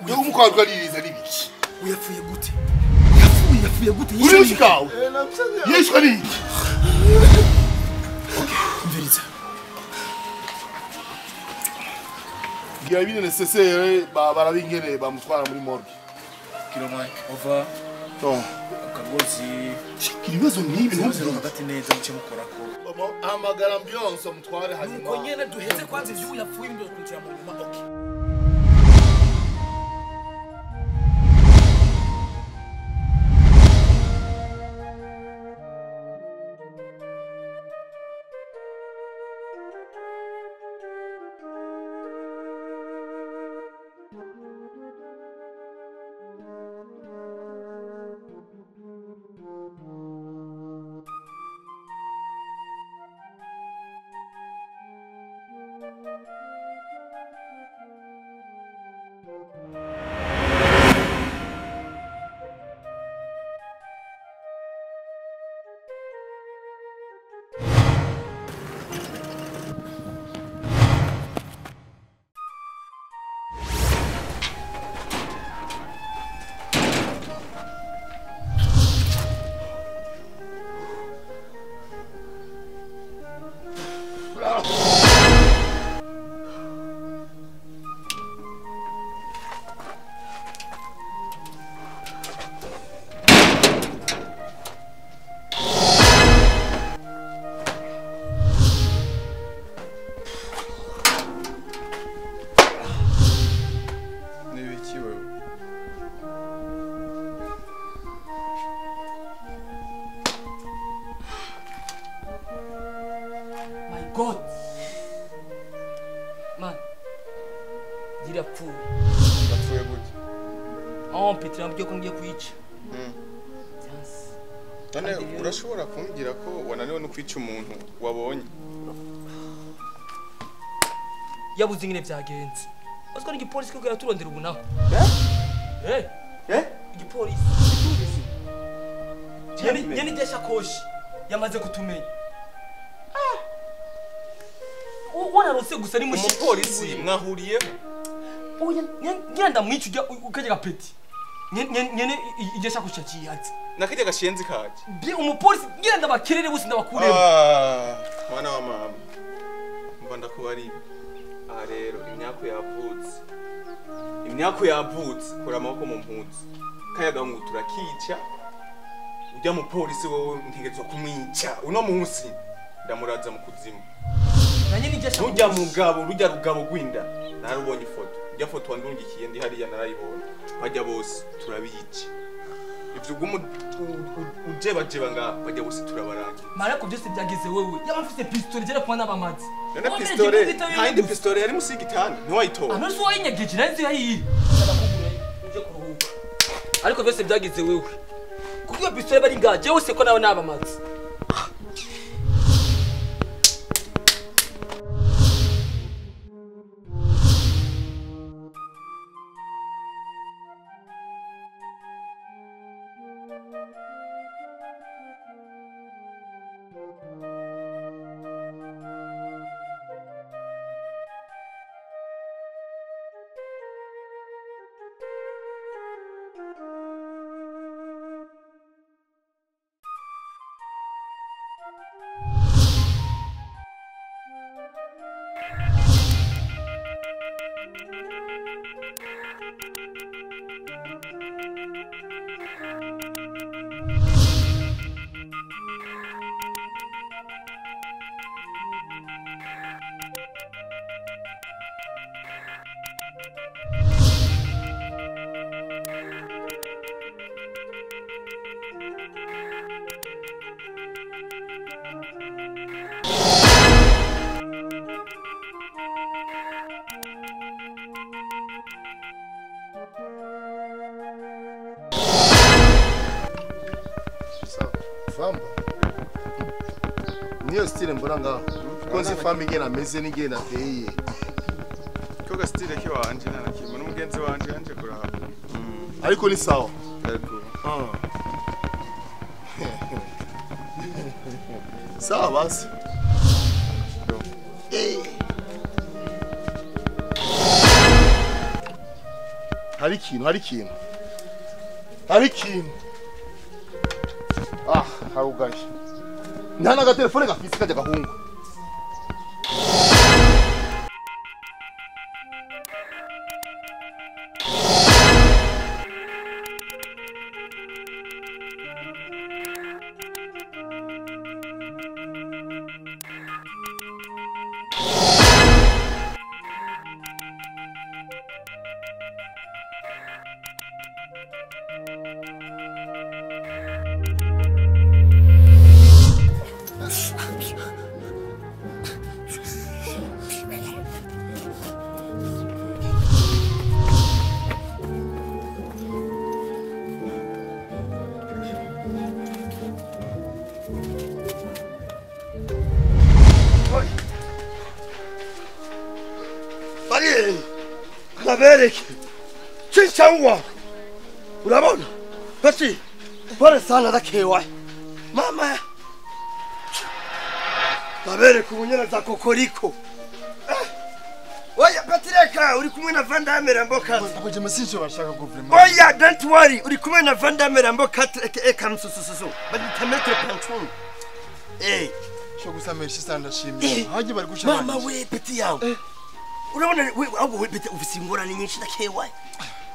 Yo umukobwa aririza nibiki? Uyapfuye gute? Yapfuye gute? Uri mushikawe? Yishwe niki? Okay, mviriza. Gira ibintu nécessaire barabingene bamutwara muri morgue. Kilo Mike, over. Ton. Kagozi. Ibibazo nk'ibi ntuzi hagati neza muce mukorako. Hamagara ambulance mutware hanyuma. Nuko nyene duheze kwanza ivyo yapfuye ibindi dukurikira mu nyuma. Okay. God. Man. Dirapfuye. Yapfuye gute? Oh, Petro ambwiye ko ngiye kwica. None urashobora kumbwira ko wananiwe no kwica umuntu wabonye? Yabuze ingene vyagenze. Baziko ni igipolisi ko kiraturondera ubu naho. Eh? Eh? Igipolisi. Nyene irya shakoshi yamaze kutumenya. Wanarose gusa ni mushi. Umupolisi mwahuriye? Oya, ngenda mwica ujya ukajya peti. Nyene irya shakoshi yacihatse. Nakajya gashenzi kaje. Bi umupolisi ngenda bakerere bose ndabakuremo. Ah, mwana wa mama. Mba ndakubari. Aha rero imyako yavutse. Imyako yavutse kora amaboko mu mpuzu. Kayaga ngo turakica. Ujya mu polisi wowe ntegetswa kumwica. Uno munsi ndamuraza mu kuzimu. Rujya mugabo rujya rugabo gwinda narubonye ifoto. Ujya foto wandungikiye ndi hariya narayibonye. Bajya bose turabica. Ivyo gumu ujebajeba nga bajya bose turabarangira. Marako byose byagize wewe. Yaba mfise pistole jera kwa nabamazi. None pistole, nta yindi pistole yari musi y'igitanda ntiwayitora. Ano si wayinyegeje nari nzi yayiye. Uje kuruhuka. Ariko byose byagize wewe. Kuko iyo pistole bari ngaje wose ko nawe nabamazi. Famba. Niyo style mbona ngaho. Ko nzi famba ingena ameze n'ingena ateye. Koga style ki wanje nta nakimwe n'umugenzi wanje yanje kuraba. Ariko ni sawa. Yego. Sawa basi. Hari ikintu, hari ikintu. Hari ikintu. Ah, harugaye. Nta n'agatelefone gafise kajya gahungu. Nabereke chichawa urabona basi pole sana dakewa mama nabereke ubunyana za kokoriko. Oya Patrick uri kumwe na Vandame Rambo 4. Abaje masinjo bashaka guverinoma. Oya don't worry uri kumwe na Vandame Rambo 4 aka kamsusususu bagita metre panchun. Eh cyo gusamerisha sana ndashimye. Haje bari gushaka. Mama we peti yawe. Urabona ahubwo we peti ufise ingorane nyinshi na KY.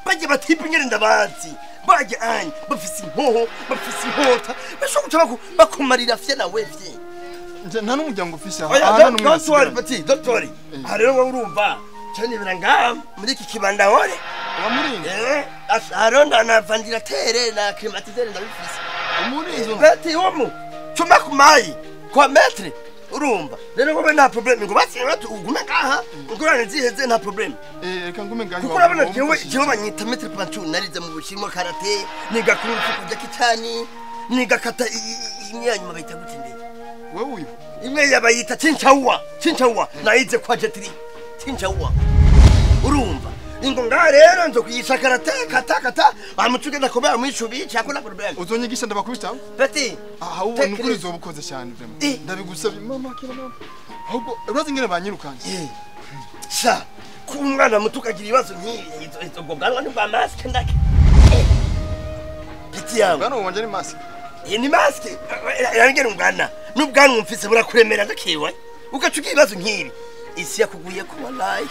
Bajye batipa nyere ndabazi. Bajye anye bafise inkoho, bafise inkota. Bashobora guca bakumarira fye na we fye. Nta n'umuryango ufise aha. Oya don't worry peti, don't worry. Aha rero wowe urumva cyane biranga muri iki kibanda hore. Wamurinze? Eh, aronda na ventilateur na climatiseur ndabifise. Umurinze? Peti womu. Chuma kumayi kwa metre. Urumva rero wowe nta problem ngo basi ugume ngaha ingorane ziheze nta problem. Eh reka ngume ngaha. Kuko urabona jewe banyita metre panchu narize mu Bushinwa karate niga kung fu kujya kitani niga kata imyanyuma bayita gute mbere. Wewe uyu imwe yabayita chinchawa chinchawa nayize kwa jetri chinchawa. Urumva ingo ngaha rero nzo kuyisha karate kata kata bamucuge ndakobera mwishubi cyakora problem. Uzonyigisha ndabakubita? Peti aha ubu nukuri uzobukoze cyane vraiment. Ndabigusabye mama kira mama. Ahubwo urazi ngene banyirukanje. Sha ku mwana muto ukagira ibibazo nk'ibi izo bwanwa ni bwa mask ndake. Peti yawe. Bwana wanje ni mask. Iyi ni mask. Yarangera umwana. N'ubwanwa mfise burakuremera ndakiwe. Ugacuga ibibazo nk'ibi. Isi yakuguye ku wallahi.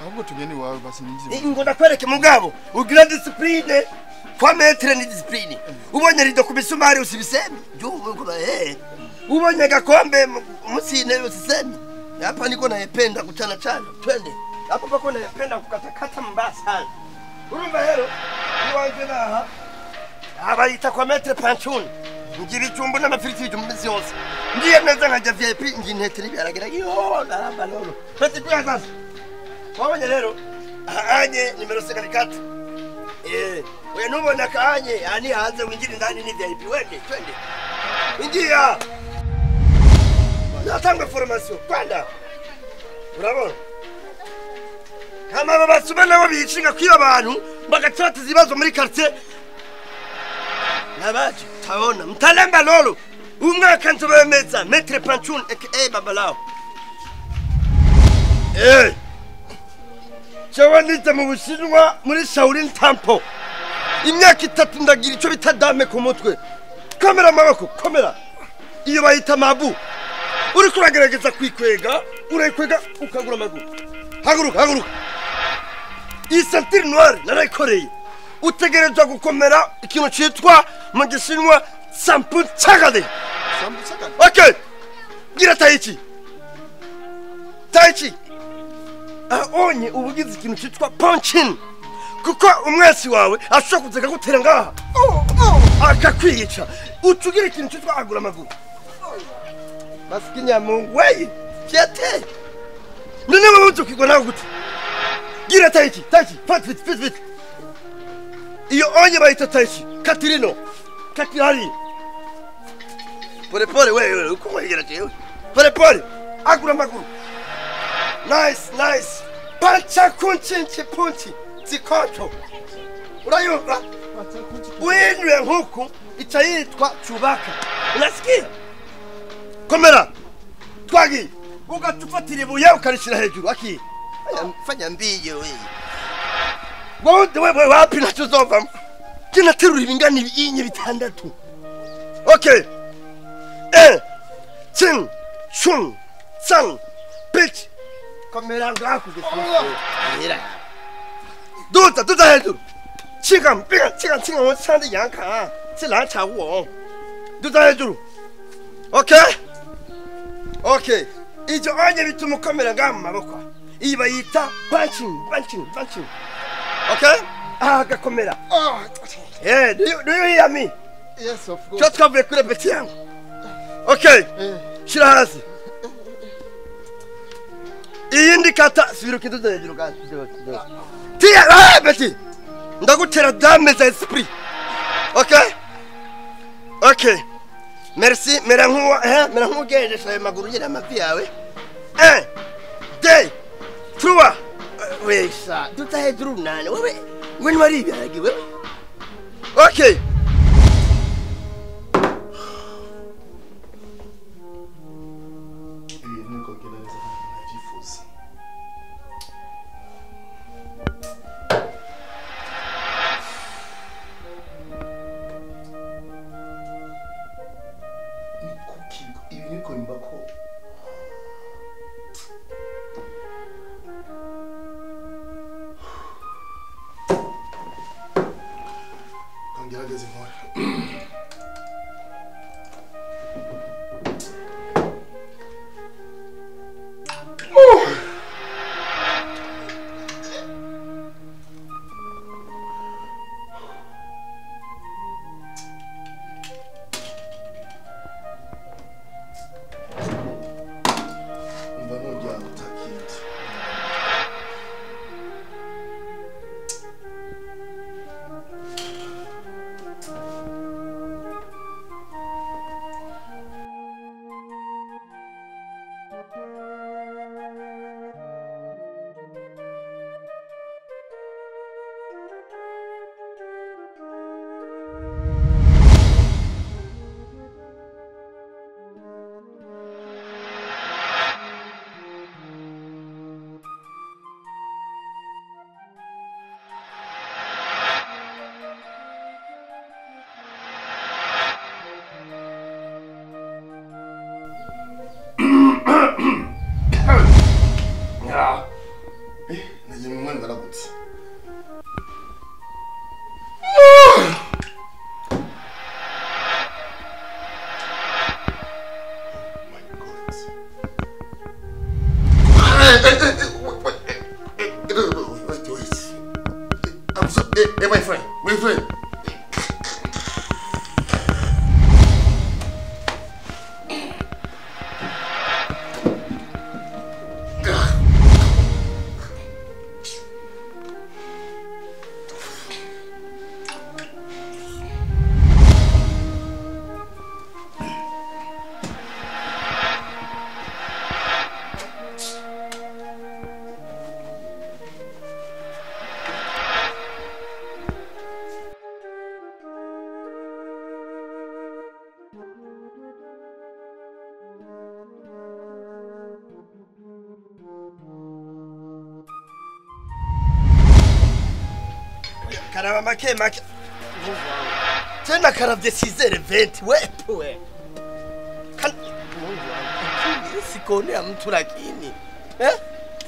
Ahubwo tugende iwawe basi ninjize. Ngo ndakwereke mugabo ugira discipline kwa metre ni discipline. Ubonye rido ku misumari usibiseme. Jubu eh. Ubonye gakombe musine usiseme. Hapa niko naependa kuchana chana. Twende. Hapo pako naependa kukatakata mbaya sana. Urumva rero iwanje naha abayita kwa metre panchun. Ngira icumbu n'amafiriti y'icumbu yose. Ngiye neza nkajya VIP ngi ntete n'ibyaragira yo ndaramba lolo. Peti kuya sasa. Wabonye rero anye nimero 54. Eh, we nubona kanye ani hanze winjira ndani ni VIP wende twende. Ingia. Natanga formation kwanda. Urabona? Kama babasuma nabo bicinga kwiba abantu bagacatiza ibibazo muri quartier. Nabaje tabona mtalemba lolo. Umwaka nzobemeza Maître Panchun aka Babalao. Eh. Jewe nize mu Bushinwa muri Shaolin Temple. Imyaka itatu ndagira ico bita dame ku mutwe. Kamera amaboko, kamera. Iyo bayita mabu. Uriko uragerageza kwikwega, urayikwega ukagura amaguru. Haguruka, haguruka. Iyi ceinture noire narayikoreye. Utegerezwa gukomera ikintu citwa mu Gishinwa sampu chagade. Sampu chagade. Okay. Gira taichi. Taichi. Aonye ubugize ikintu citwa punching. Kuko umwesi wawe ashobora kuza akagutera ngaha. Akakwica. Ucugira ikintu citwa agura amaguru. Maskini ya Mungu wewe. Fyete. None wewe uzokigwa nawe gute? Gira taichi, taichi, fit fit fit fit. Iyo onye bayita taichi, Katirino. Katirari. Pole pole wewe, uko wegera jewe. Pole pole. Agura amaguru. Nice, nice. Pancha kunchinchi punchi. Zikoto. Urayumva? Winwe nkuku ica yitwa Chubaka. Unasikia? Komera. Twagi. Ugatufatira ibuye ukarishira hejuru aki. Fanya mbiyo wewe. Wowe wewe wapi ntacyo uzovamo. Je naterura ibingana ibinye bitandatu. Okay. 1 2 3 4 5 komera ngaho kugeza. Duza duza hejuru. 7 5 7 7 7 yanka. 7 4 5 duza hejuru. Okay? Okay. Icyo anye bituma ukomera ngaho mu maboko. Iyi bayita punching punching punching. Okay? Ah, gakomera. Yeah, do you hear me? Yes, of course. Cyo twavuye kuri beti yangu. Okay. Shira hasi. Iyindi kata subira ukiduza hejuru gato. Tia, ah, beti. Ndagutera dame za esprit. Okay? Okay. Merci, mera nkuwa, mera nkugejeje ayo maguru nyine amavi yawe. 1 2 3 wesa, duta hejuru nane. Wewe, wewe wari ibiharage wewe. Okay. Ngerageze nkore. Umva nujya utakindi. I'm so, hey, my friend, my friend. Karaba make make. Tena karavye 6h20 wewe. Kan sikonea mtu lakini. Eh?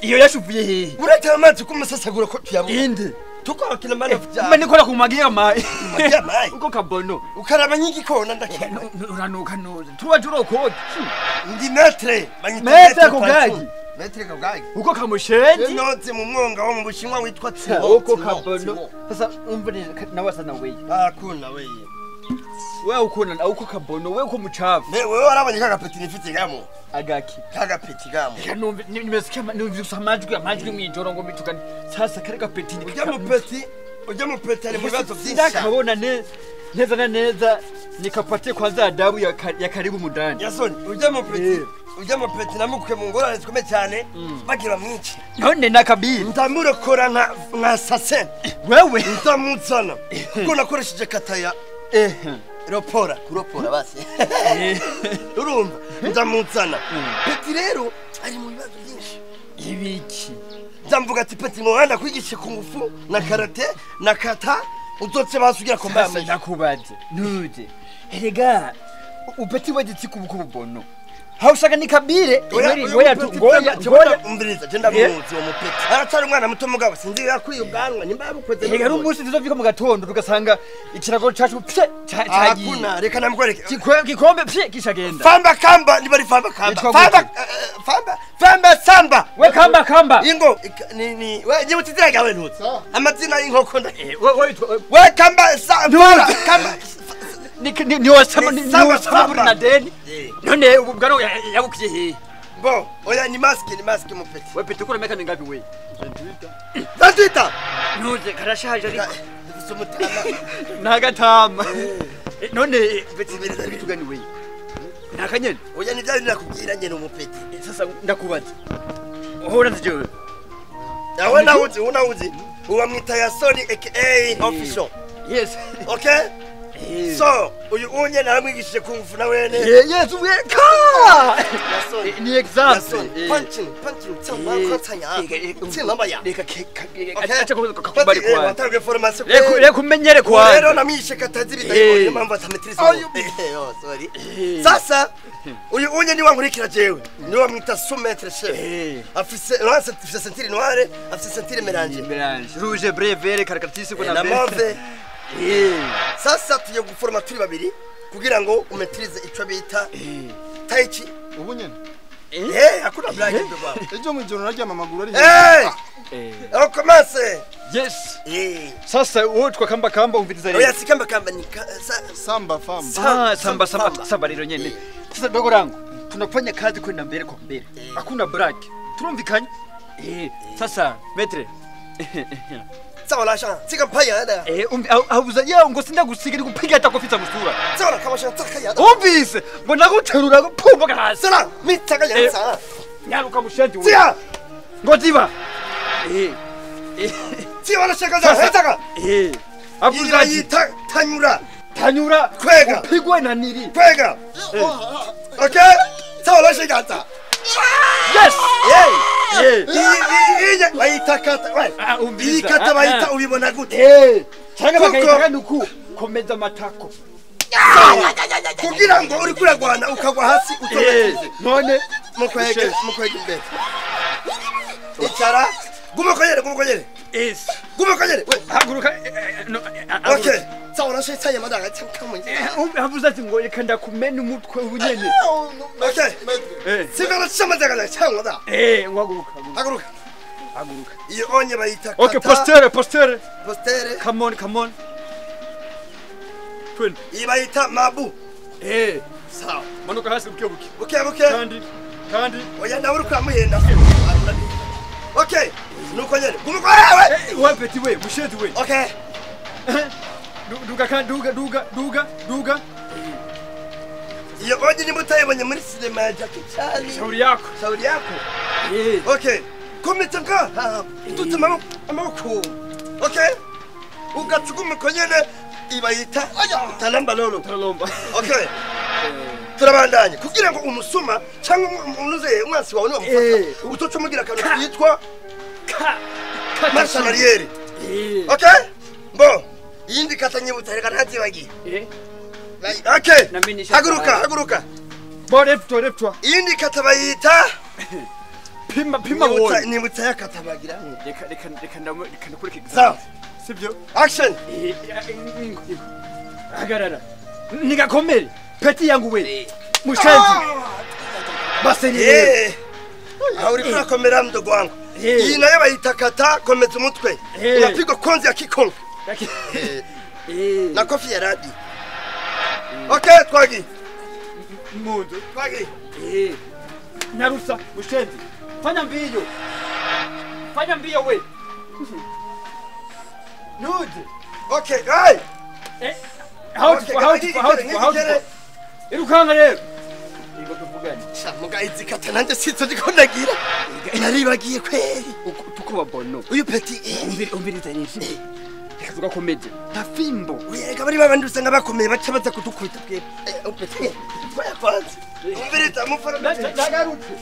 Iyo yashuvuye hehe? Urete amazi kumusasagura ko tuyabona. Inde. Tuko kila mana vya. Mbe nikora kumagia mai. Kumagia mai. Uko kabono. Ukaraba nyigikona ndakena. Uranuka noza. Tuwa juro Ndi metre. Metre kogagi. Metre kogagi. Uko kamushenzi. Noze mu mwonga wo mu Bushinwa witwa Tsibo. Uko kabono. Sasa umve nawe sana weye. Ah kuna weye. Wewe ukuna uko kabono wewe uko muchafu. Wewe warabonye kagapeti nifite gamo. Agaki. Kagapeti gamo. Numve nimesikia numve amajwi amajwi mwijoro ngo mitukane. Sasa kare gapeti ni ujya mu peti. Ujya mu peti ari mu bibazo byinshi. Ndakabona neza na neza nikapatie kwanza adabu ya karibu mudani. Yasoni ujya mu peti. Ujya mu peti namukuye mu ngorane zikomeye cyane bagira mwinshi. None nakabiri. Ndamurokora nka assassin. Wewe ndamutsana. Kuko nakoresheje kataya. Ropora kuropora basi. Urumva ndamutsana. Peti rero ari mu bibazo byinshi. Ibiki. Camvuga ati petit ngo kwigisha kungufu na karate na kata uzotse basugira ko mbamye. Ndakubaze. Nuje. Erega upeti wagitsi kububono. Haushaka ni kabire ngoya ngoya umviriza je ndamuzi uwo mupeti. Aracari umwana muto mugabo sinzi yakwiye ubwanwa nimba yabukoze. Erega rumunsi tuzovika mu gatondo tugasanga ikirago cacu pye cagiye. Hakuna reka namukwereke. Kikombe pye kishagenda. Famba kamba ni bari famba kamba. Famba famba famba samba. We kamba kamba. Ingo ni we nyibutse izina ryawe ntutse. Amazina y'inkoko nda. We kamba samba kamba. Ni wasama ni wasama na deni. None ubu bwano yabukiye he? Bon, oya ni maske mupeti. We peti ukora miaka mingapi we? 28. Nuze karashaje ariko. Ndifise umutama. Nagatama. None peti bitugani we? Nakanyene. Oya ni bya nakubwira nyene umupeti. Sasa ndakubaza. Uhora nzijewe. Yawe nawuzi unawuzi. Uwa mwita Yasoni aka official. Yes. Okay? So, uyu unye naramwigishije kungufu na wene. Yes, we ka. Ni example. Punching, tsamba tsanya. Tsamba ya. Reka acha kubali kwa. Watangiye formation. Reka umenyere kwa. Rero namwishe katazi bidayi impamvu atametiriza. Oh, sorry. Sasa uyu unye ni wankurikira jewe. Ni wa mwita sous-maître chef. Afise afise ceinture noire, afise ceinture mélange. Mélange. Rouge, bleu, vert, caractéristique na mauve. Sasa tugiye guforma turi babiri kugira ngo umetirize ico bita tai chi. Ubu nyene. Hakuna blague ndo baba. Ejo mwijoro naryama amaguru ari Eh. Commence. Yes. Sasa wowe twa kamba kamba umviriza rero. Oya si kamba kamba ni samba famba. Samba samba samba rero nyene. Sasa dogo rangu tunafanya kazi kwenda mbele kwa mbele. Hakuna blague. Turumvikanye? Sasa metre. 走了上，这个拍人的。哎，auza ngo sindagusiga nikupiga hata kofisa musura. 走了，看我上，这个人。 Umvise, ngo naguterura ngo pumba hasi. 走了，你这个人啥？ Nyaruka mushendi we. 这。 Ngo ziba. 这完了，这个人，这个。 Avuza ati tanyura. Tanyura. Kwega. Upigwe na nili. Kwega. Okay? 走了，谁干的？ Yes. Iyi bayita kata. Iyi kata bayita ubibona gute? Cyangwa bakayita nuku komeza amatako. Kugira ngo uri kuragwana ukagwa hasi utomeze. None mukwege imbere. Icara. Guma konyere. Yes. Guma konyere. Haguruka. Okay. 走了，谁菜也没打开，看看我。 Avuze ati ngo reka ndakumena umutwe ubunyene. Okay. 这个什么这个来抢我的？ Haguruka. Haguruka. Haguruka. Iyo onye bayita kata. Okay, postere. Postere. Come on. Twin. Iyi bayita mabu. Sawa. Manuka hasi buke buke. Buke buke. Kandi. Oya nawe uri kwamuhenda. Okay. Nuko nyene. Guma kwawe. We petit we, mushezi we. Okay. Duga kandi duga. Iyo onye nimba utayibonye muri sinema ya Jackie Chan. Shauri yako. Okay. Komeza nga. Tutse amaboko. Okay. Ugatsuguma konyene ibayita talamba lolo. Talomba. Okay. Turabandanye kugira ngo umusuma cyangwa unuze umwansi wawe niwamufata utoca umugira akantu kitwa ka marche en arrière. Okay? Bon. Iyindi kata nyibutsa reka ntazibagiye. Okay. Haguruka. Bo left. Iyindi kata bayita pima wowe. Nibutsa yakata bagira. Reka ndakureke. Sawa. Sibyo? Action. Hagarara. Nigakomere. Peti yangu we. Mushenzi. Baseni. Aho uri kurakomera mdogo wangu. Iyi nayo bayita kata komeza umutwe. Unapigwa konzi ya kikongo. Na kofi ya radi. Okay, twagi. Mundu. Twagi. Nyarusa, mushenzi. Fanya mbio we. Nude. Okay, hey. How to. Irukanga rero. Ingo tuvugane. Muga izikata nanje sitso ndiko ndagira. Naribagiye kweri. Tuko babono. Uyu peti umviriza nyinshi. Reka tugakomeje. Tafimbo. Uyereka bari babandi usanga bakomeye baca baza kudukubita twebwe. Upeti. Twayapanze. Umviriza mufara. Ndagarutse.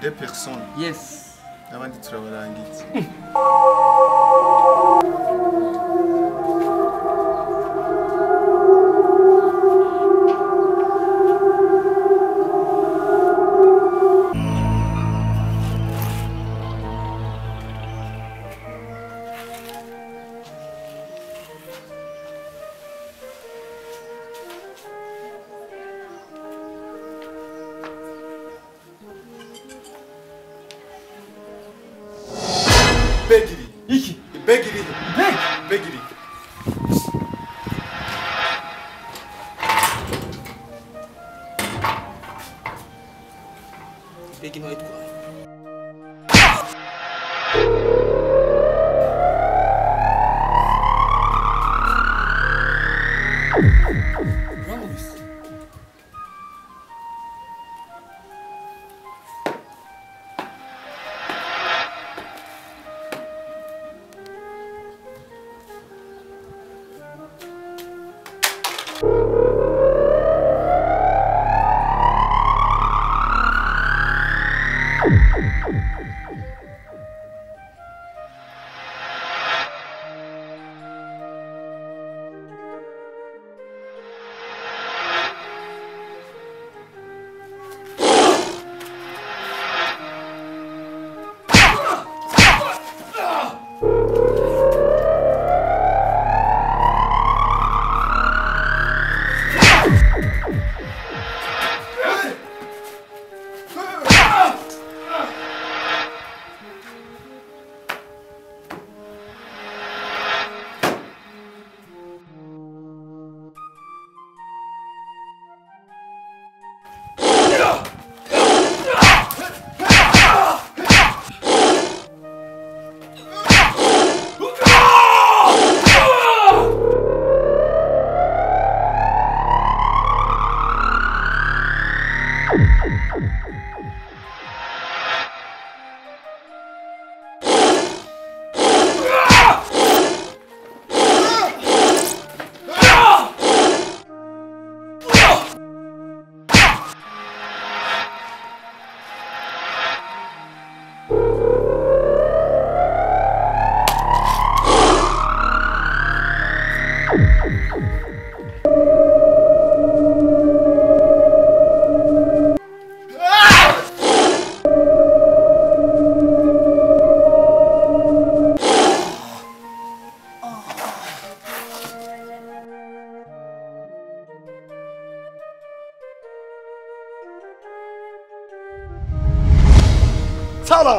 Deux personnes. Yes. Abandi turabarangiza. Begiri. Iki. Begiri. Beg. Begiri. Begi ntayitwaye. Uramubise?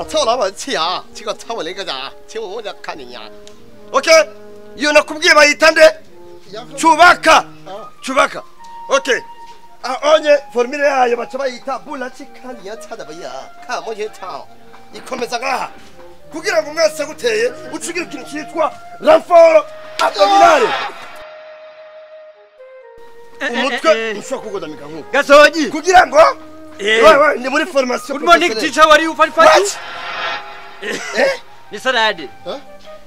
操老板气啊！这个操我那个啥，请我家看你呀。OK， iyo nakubwiye bayita nde? Chubaka. Chubaka. OK. Aonye formule yayo baca bayita bulachi kaniya chada baya. Ka mo ye chao. Ikomeza ngaha. Kugira ngo mwese guteye ucugira ikintu cyitwa renfort abdominal. Umutwe ushobora kugodamika nkuko. Gasogi. Kugira ngo wewe ni muri formation. Good morning teacher, what are you What? Eh? Ni salade.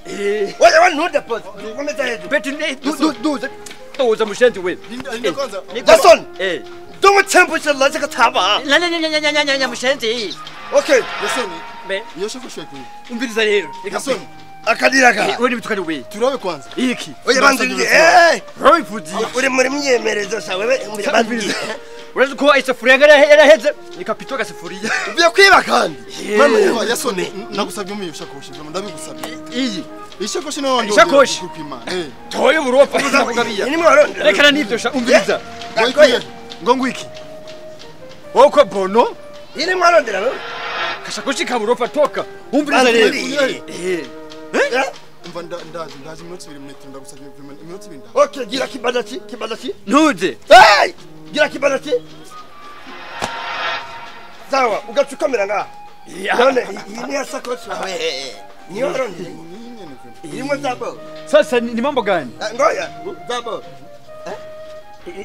Eh? Wewe ntude pose. Ukomeza hejuru. Beti ne du du mushenzi we. Jason. Eh. 等我全部是来这个茶吧。来来来来来来来mushenzi. Okay. Jason. Me. Iyo shakoshi yakuye. Umviriza rero. Jason. Akadiraga. Wewe ni bitukani we. Turabe kwanza. Iki. Oya banzi. Eh. Roy fuji. Uri muri myemerezo sa wewe muri banzi. Urazi ko isafuriya yaraheze nikapitwa gasafuriya. Uvuye kwiba kandi. Mama yawe Yasoni nagusabye umwe ishakoshi ndabigusabye. Iyi. Ishakoshi nawe wandi. Ishakoshi. Eh. Toye burofa kugabiya. Ni mwaronde. Rekana nivyo sha umviriza. Ngo ngwiki. Woko bono. Ini mwarondera no? Kashakoshi kaburofa toka. Umviriza rero. Eh. Eh? Umva ndaje iminota 2 metero ndagusabye iminota 2 ndaje. Okay, gira kibadachi, kibadachi. Ntuze. Hey! Gira kibadachi. Sawa, ugacukamira nga. None iyi ni yasakoshi wawe. Niyo waronde. Irimo zabo. Sasa ni mambo gani? Ngoya, zabo.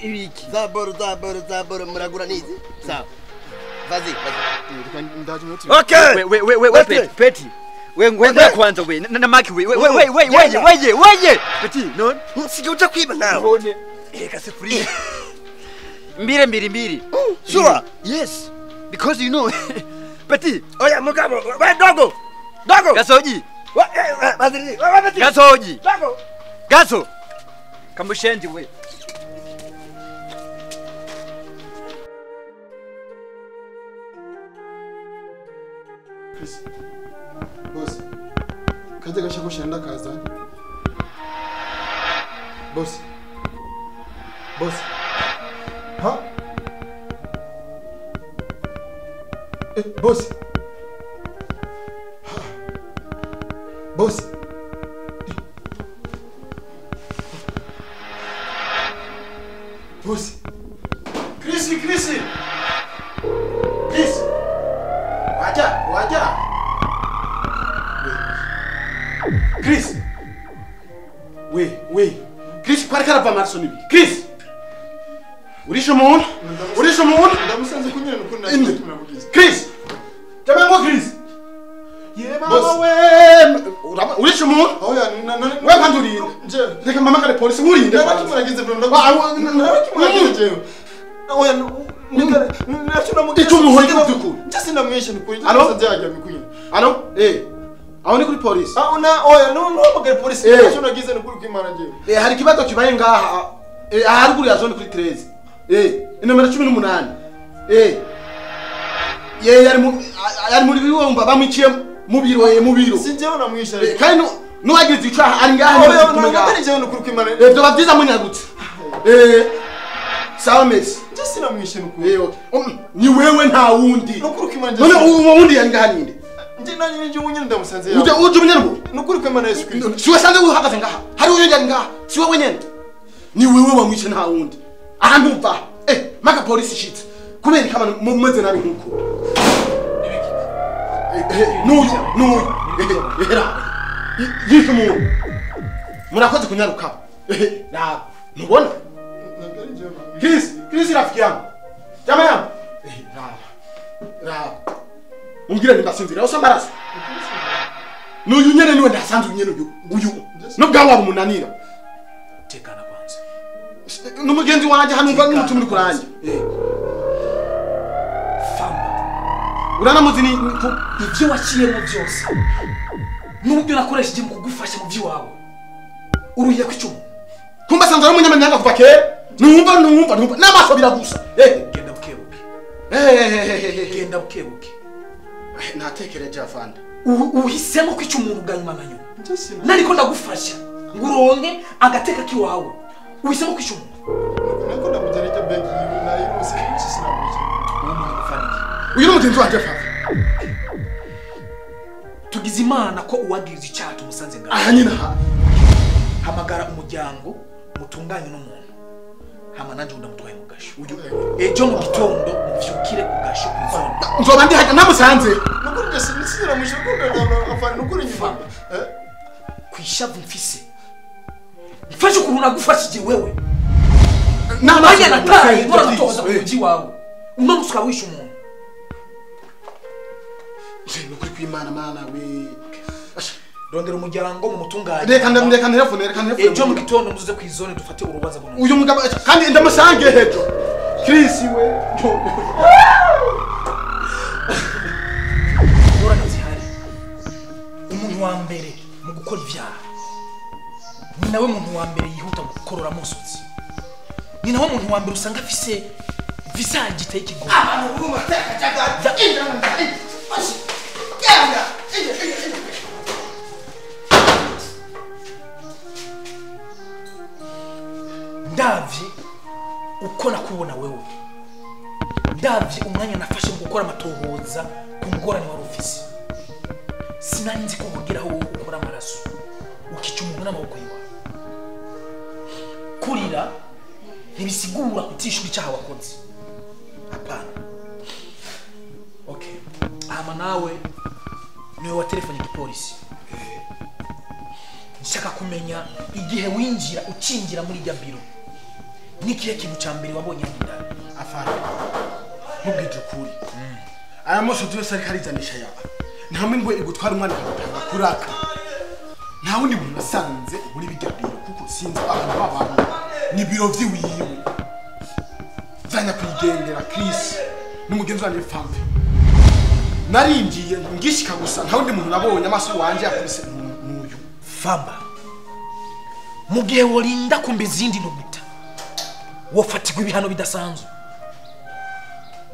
Ibiki. Zaboro, zaboro, zaboro muragura nizi. Sawa. Vazi, vazi. Ndaje iminota 2. Okay. We we we we Peti. We ngwe kwanza we na maki we we we we we we we Peti non Nsige uja kwiba nawe. None. Eh kasefuriya. Mbire mbiri mbiri. Sure. Yes. Because you know Petit. Oya mugabo, we dogo. Dogo. Gasoji. We baziri. We petit. Gasoji. Dogo. Gaso. Kamushenzi we. Chris. Boss. Kaje gashakoshi ndakaza. Boss. Boss. Ha? Eh, boss. Ha. Boss. Boss. Chris, Chris. Chris. Waja, waja. Chris. Oui, oui. Chris, kwari karava amaraso nibi. Chris. Urisho umuntu? Urisho umuntu? Ndamusanze kunyene nukuri nakimugize. Chris. Jamango Chris. Ye mama we. Urisho umuntu? Oya, we kandurinde. Reka mama kare polisi nkurinde. Ndakimuragize bro, ndakimuragize jewe. Oya, ndakimuragize. Icyo umuhora byukuri. Njye sinamwishe nukuri. Alo? Njye bikuye. Alo? Eh. Aho ni kuri polisi. Ah, ona oya, no no magare polisi. Icyo nagize nukuri kwimana jewe. Eh, hari kibazo kibaye ngaha. Eh, haruguru ya zone kuri 13. Eh, inomero 18. Eh. Ye yari muri biwumba bamwiciye mu biro mu biro. Sinjewe namwishe. Kandi nuwagize icaha ari ngaha. Oya, no jewe nukuri kwimana. Eh, byo bavyiza munyagutse. Eh. Sawa mesi. Njye sinamwishe nukuri. Eh, okay. Ni wewe nta wundi. Nukuri kwimana. None uwo wundi yari ngaha ninde? Njye nanye njye unyene ndamusanze yawe. Uje umenyene ngo? Nukuri kwimana Yesu Kristo. Siwe sanze uhagaze ngaha. Hari uyo yari ngaha. Siwe wenyene. Ni wewe wamwishe nta wundi. Aha ndumva. Eh, maka polisi shit. Kubera kama mumeze nabi nkuko. Nuyu, nuyu. Era. Yishe umuntu. Murakoze kunyaruka. Raba. Ntubona? Chris, Chris rafiki yangu. Jamaa yangu. Raba. Raba. Umbwira nimbasinzira usamaraso. Nuyu nyene niwe ndasanze unyene uyu. Uyu. Nubwa wabo munanira. Tekana kwanza. Numugenzi wanje hano umva n'umutumuri kuranje. Eh. Famba. Uranamuzi ni ivyo waciyemo byose. N'uburyo nakoresheje mu kugufasha mu by'iwawe. Uruhiye ku icumu. Kumba sanze ari umunyamanyanga kuva kera. Numva numva numva n'amaso biragusa. Eh, genda bukebuke. Eh, genda bukebuke. Natekereje afande. Uhisemo kwica umuntu bwa nyuma na nyuma. Nariko ndagufasha nguronke agateka kiwawe. Uhisemo kwica umuntu. Nako ndamugereka begi nayo rose sinamwishe. Uwo muntu agufaniki. Uyu ni mugenzi wanje fafa. Tugize Imana ko uwagize icyaha tumusanze ngaha. Aha nyina ha. Hamagara umuryango mutunganye n'umuntu. Hama nanje ndamutwaye mu gasho. Ejo mu gitondo muvyukire ku gasho kw'izone. Nzoba ndi hajya namusanze. Nukuri nje sinamwishe ko afana nukuri nyuma. Eh? Kwishavu mfise. Mfashe ukuntu nagufashije wewe. Namanya nataye nkora gutoza ku muji wawe. Uno musuka wishe umuntu. Nukuri kwimana mana we. Rondera umuryango mu mutunganye. Reka ndamureka nterefone reka nterefone. Ejo mu gitondo muzuze kw'izone dufate urubanza buno. Uyu mugabo kandi ndamusange hejo. Chris we. Ngorane zihari. Umuntu wa mbere mu gukora ivyaha. Ni nawe muntu wa mbere yihuta gukorora musutsi. Ni nawe muntu wa mbere usanga afise visage iteye ikigoyi. Abantu buruma teka cyaka. Genda. Ndavye uko nakubona wewe. Ndavye umwanya nafashe mu gukora amatohoza ku ngorane wari ufise. Sinari nzi ko wogeraho wowe ukora amaraso ukica umuntu n'amaboko yiwawe. Kurira ntibisigura kutishura icyaha wakoze. Hapana. Okay. Hama nawe niwe wa telefone igipolisi. Nshaka kumenya igihe winjira ucinjira muri rya biro. Nikihe kintu ca mbere wabonye ndani? Afana. Mubwije ukuri. Aya mosho yose ariko arizanisha yaba. Nta ngwe igutwara umwana akagutanga kuraka. Nta wundi muntu nasanze muri bijya biro kuko sinzi abantu babana. Ni biro vyiwiwe. Zanya kuyigendera Chris n'umugenzi wanje Famve. Narinjiye ngishika gusa nta wundi muntu nabonye amaso wanje yakubise n'uyu. Famba. Mu gihe worinda kumba izindi ntuguta. Wofatirwa ibihano bidasanzwe.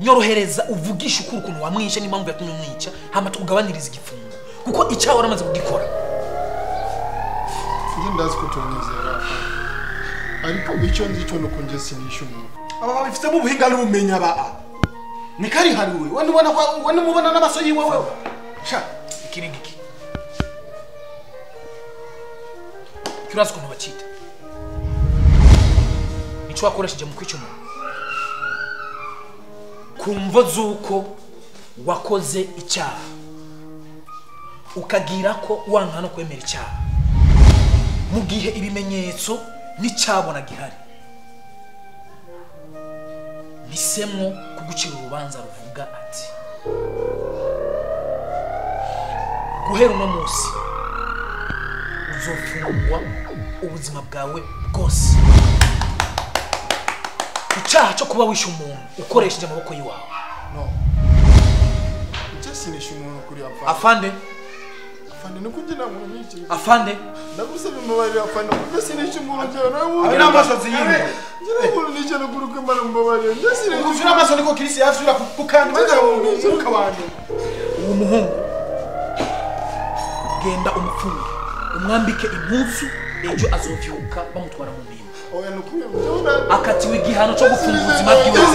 Nyorohereza uvugisha ukuri ukuntu wamwishe n'impamvu yatumye umwica hama tukugabaniriza igifungo. Kuko icyaha waramaze kugikora. Njye ndazi ko tumwizera. Ariko icyo nzi cyo nuko njye sinisha umuntu. Aba babifitemo ubuhinga n'ubumenyi aba. Ni kari hariwe. We nubona we numubona n'amaso yiwe wewe. Sha, iki ni giki? Kirazi ukuntu bacita. Nico wakoresheje mu kwica umuntu. Kumvo zuko wakoze icyaha. Ukagira ko wanka no kwemera icyaha. Mu gihe ibimenyetso n'icyabona gihari. Bisemwo kugucira urubanza ruvuga ati guhera uno munsi uzofungwa ubuzima bwawe bwose. Icyaha cyo kuba wishe umuntu ukoresheje amaboko yiwawe. No. Njye sinisha umuntu kuri afande. Afande. Afande nuko njye nta muntu nishe. Afande. Ndagusaba imbabarire afande kuko sinisha umuntu njyewe nawe. Abi n'amaso ziyimwe. Njye nta muntu nishe no kuri kwimana mbabarire. Njye sinisha. Ufira amaso niko Chris yafira kukandi maze umwuka wanjye. Uwo muhungu genda umufunge umwambike impuzu ejo azovyuka bamutwara mu mpimba. Oya nukuri njyewe akatiwe igihano cyo gufunga ubuzima bwiwe.